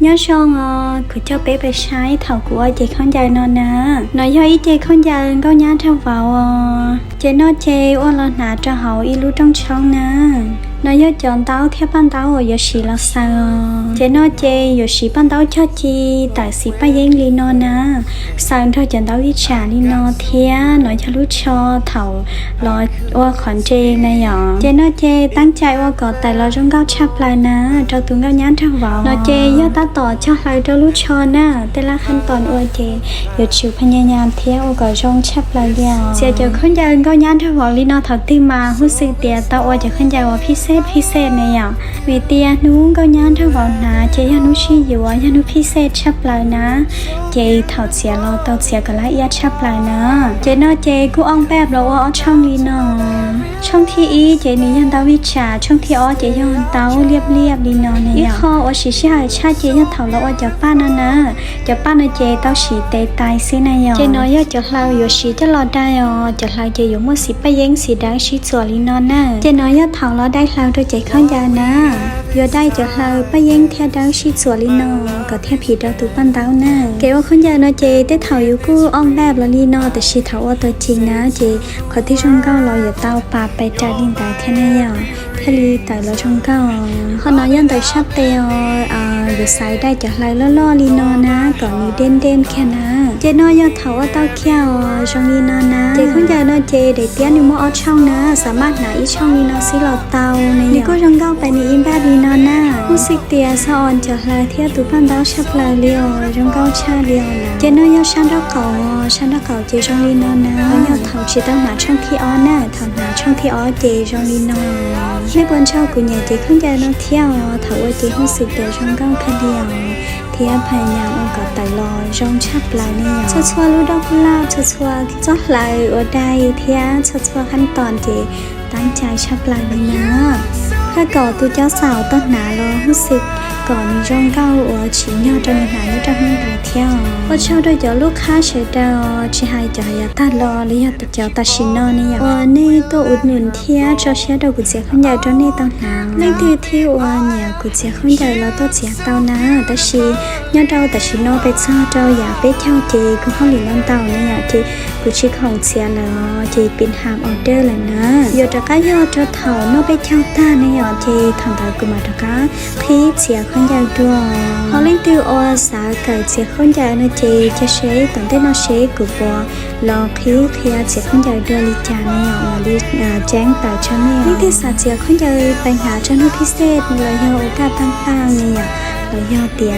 Nyob zoo os, kuv coj peb pais saib thaum kuv ua cev khaub ncaws no na. No yog ib cev khaub ncaws nkauj nyab nraug vauv os. Ces no ces ua los hnav rau hauv ib lub rooj tshoob na. No yog cov ntaub thiab paj ntaub uas yuav siv los xaws os. Ces no ces yuav siv paj ntaub cog ci tawm xim paj yeeb li no na. Xaws nrog cov ntaub vij tsam li no thiab no yog lub tsho thaum los ua qhov nres na yom. Ces no ces teeb cai ua kom tawm los zoo nkauj tshaj plaws na rau tus nkauj nyab nraug vauv. No ces yog tab tom cog hlaws rau lub tsho na, tej lab khab toos ua ces yuav tsum pha nya nyas thiab ua kom zoo tshaj plaws li os. Txiav cov khaub ncaws nkauj nyab nraug vauv li no thaum twg mas huj xwm tias tau ua cov khaub ncaws uas phij xej phij xej na yom. Vim tias hnub nkauj nyab nraug vauv hnav ces yog hnub sib yuav, yog hnub phij xej tshaj plaws na. Ces thaum txiav los tau txiav kom laj iab tshaj plaws na. Ces no ces kuj oo npaj los ua ob tshooj li no. Tshooj thib ib ces nws yog ntaub vij tsam, tshooj thib ob ces yog ntaub liab liab li no na. Ib qho uas siv sij hawm tshaj ces yog thaum los ua cov paj no na. Cov paj no ces tau siv tes tais xwb na yom. Ces no yog cov hlaws yuav siv coj los dai os, cov hlaws ces yuav muaj xim paj yeeb xim dawb sib txuam li no na. Ces no yog thaum los dai hlaws rau cev khaub ncaws na. Yuav dai cov hlaws paj yeeb thiab dawb sib txuam li no kom thiaj phim rau tus paj ntaub na. Kev ua khaub ncaws no ces tej thaum yus kuj oo npaj los li no, tab sis thaum ua tau ceev na ces qhov twg zoo nkauj los yuav tau pas pes raws li ntawd thiab na yom, thiaj li tawm los zoo nkauj. Qhov no yog ntawm sab tes os, yuav xaiv dai cov hlaws loj loj li no na kom nws deb deb kiag na. Ces no yog thaum ua tau kiag os, zoo li no na. Ces khaub ncaws no ces daim tiab nws muaj ob tshooj na, xav maj hnav ib tshooj li no xwb los tau ne. Nws kuj zoo nkauj pes nws ib npaj li no na. Huj xwm tias xov os cov hlaws thiab tus paj ntaub tshaj plaws li os, zoo nkauj tshaj li os na. Ces no yog sab nraub qaum, sab nraub qaum ces zoo li no na. Yog thaum tsis tau hnav tshooj thib ob na, thaum hnav tshooj thib ob ces zoo li no. Nej puas ntshaw kuv nyiam cev khaub ncaws no thiab os, thaum ua ces huj xwm tias zoo nkauj kawg li os, thiab pha nyas ua kom tawm los zoo tshaj plaws ne. Txhua txhua lub doj kuj laj, txhua txhua txoj hlaws ua dai thiab txhua txhua khab toos ces teeb cai tshaj plaws li na. Koj kom tus cov xaum tau hnav los huj xwm kom nws zoo nkauj uas tsim nyog rau nws hnav nyob rau hnub ntawd thiab os. Ua tsaug rau cov lub qhab sawv daws, tsis hais cov yav tag los los yog cov tam sim no ne yom, uas nej tuaj ua num thiab tso siab rau kuv txiav khaub ncaws rau nej tau hnav. Leej twg thiab uas nyiam kuv txiav khaub ncaws los tuaj txiav tau na, tab sis nyob rau tam sim no pes txog rau yav peb caug ces kuv hauj lwm los ntau ne yom, ces kuv tsis khoom txiav lawm ces pib ham order lawm na. Yuav rov qab yog rau thaum noj peb caug tag ne yom, ces thaum ntawd kuv mam rov qab qhib txiav khaub ncaws dua. Ho leej twg uas xav kawm txiav khaub ncaws no ces cia seb tom ntej no seb kuv puas los qhib qhia txiav khaub ncaws dua li cas ne yom, mam li ceeb tawm tso nej. Leej twg xav txiav khaub ncaws pais hnav tso hnub phij xej los yog ua kaj tag tag ne yom, los yog tias